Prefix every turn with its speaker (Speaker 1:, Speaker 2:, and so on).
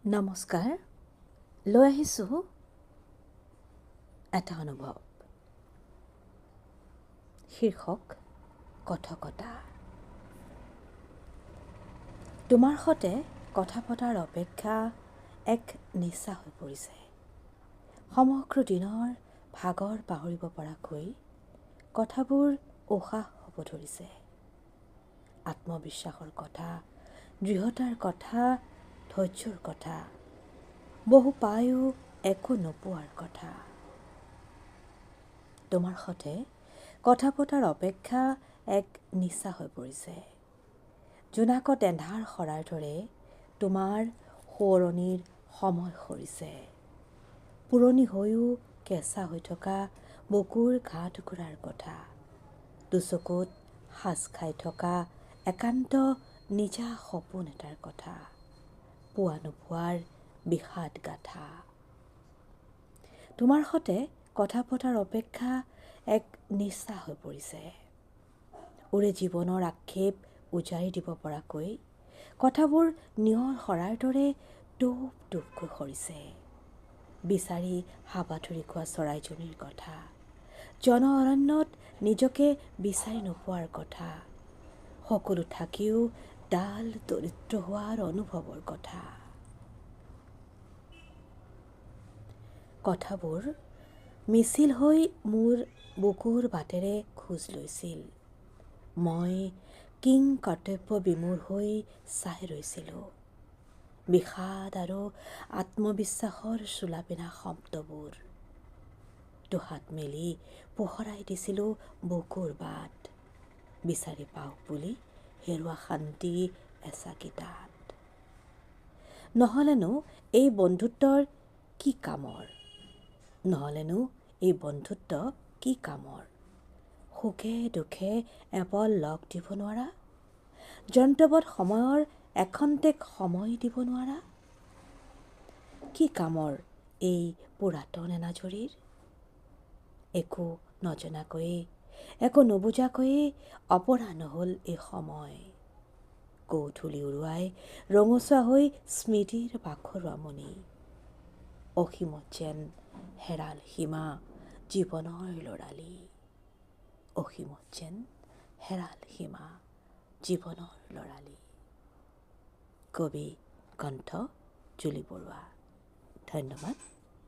Speaker 1: নমস্কাৰ, লৈ আহিছোঁ এটা অনুভৱ, শীৰ্ষক কথকতা। তোমাৰ সতে কথা পতাৰ অপেক্ষা এক নিচা হৈ পৰিছে। সমগ্ৰ দিনৰ ভাগৰ পাহৰিব পৰাকৈ কথাবোৰ উশাহ হ'ব ধৰিছে। আত্মবিশ্বাসৰ কথা, দৃঢ়তাৰ কথা, ধৈৰ্যৰ কথা, বহু পায়ো একো নোপোৱাৰ কথা। তোমাৰ সতে কথা পতাৰ অপেক্ষা এক নিচা হৈ পৰিছে। জোনাকত এন্ধাৰ সৰাৰ দৰে তোমাৰ সোঁৱৰণিৰ সময় সৰিছে। পুৰণি হৈও কেঁচা হৈ থকা বুকুৰ ঘা টুকুৰাৰ কথা, দুচকুত সাঁচ খাই থকা একান্ত নিজা সপোন এটাৰ কথা, পোৱা নোপোৱাৰ বিষাদ গাথা। তোমাৰ সতে কথা পতাৰ অপেক্ষা এক নিচা হৈ পৰিছে। ওৰে জীৱনৰ আক্ষেপ উজাৰি দিব পৰাকৈ কথাবোৰ নিয়ৰ সৰাৰ দৰে টোপ টোপকৈ সৰিছে। বিচাৰি হাবাথুৰি খোৱা চৰাইজনীৰ কথা, জন অৰণ্যত নিজকে বিচাৰি নোপোৱাৰ কথা, সকলো থাকিও ডাল দৰিদ্ৰ হোৱাৰ অনুভৱৰ কথা। কথাবোৰ মিছিল হৈ মোৰ বুকুৰ বাটেৰে খোজ লৈছিল। মই কিং কৰ্তব্য বিমূৰ হৈ চাই ৰৈছিলোঁ। বিষাদ আৰু আত্মবিশ্বাসৰ চোলা পিন্ধা শব্দবোৰ দুহাত মেলি পোহৰাই দিছিলোঁ বুকুৰ বাট, বিচাৰি পাওঁ বুলি হেৰুৱা শান্তি এচাকি তাত। নহ'লেনো এই বন্ধুত্বৰ কি কামৰ, নহ'লেনো এই বন্ধুত্ব কি কামৰ? সুখে দুখে এপল লগ দিব নোৱাৰা, যন্ত্ৰৱৎ সময়ৰ এখন্তেক সময় দিব নোৱাৰা, কি কামৰ এই পুৰাতন এনাজৰীৰ? একো নজনাকৈয়ে, একো নুবুজাকৈয়ে অপৰাহ্ন হ'ল এই সময়। গধূলি উৰুৱাই ৰঙচুৱা হৈ স্মৃতিৰ বাখৰুৱা মণি, অসীমত যেন হেৰাল সীমা জীৱনৰ ল'ৰালি, অসীমত যেন হেৰাল সীমা জীৱনৰ ল'ৰালি। কবি কণ্ঠ জুলি বৰুৱা। ধন্যবাদ।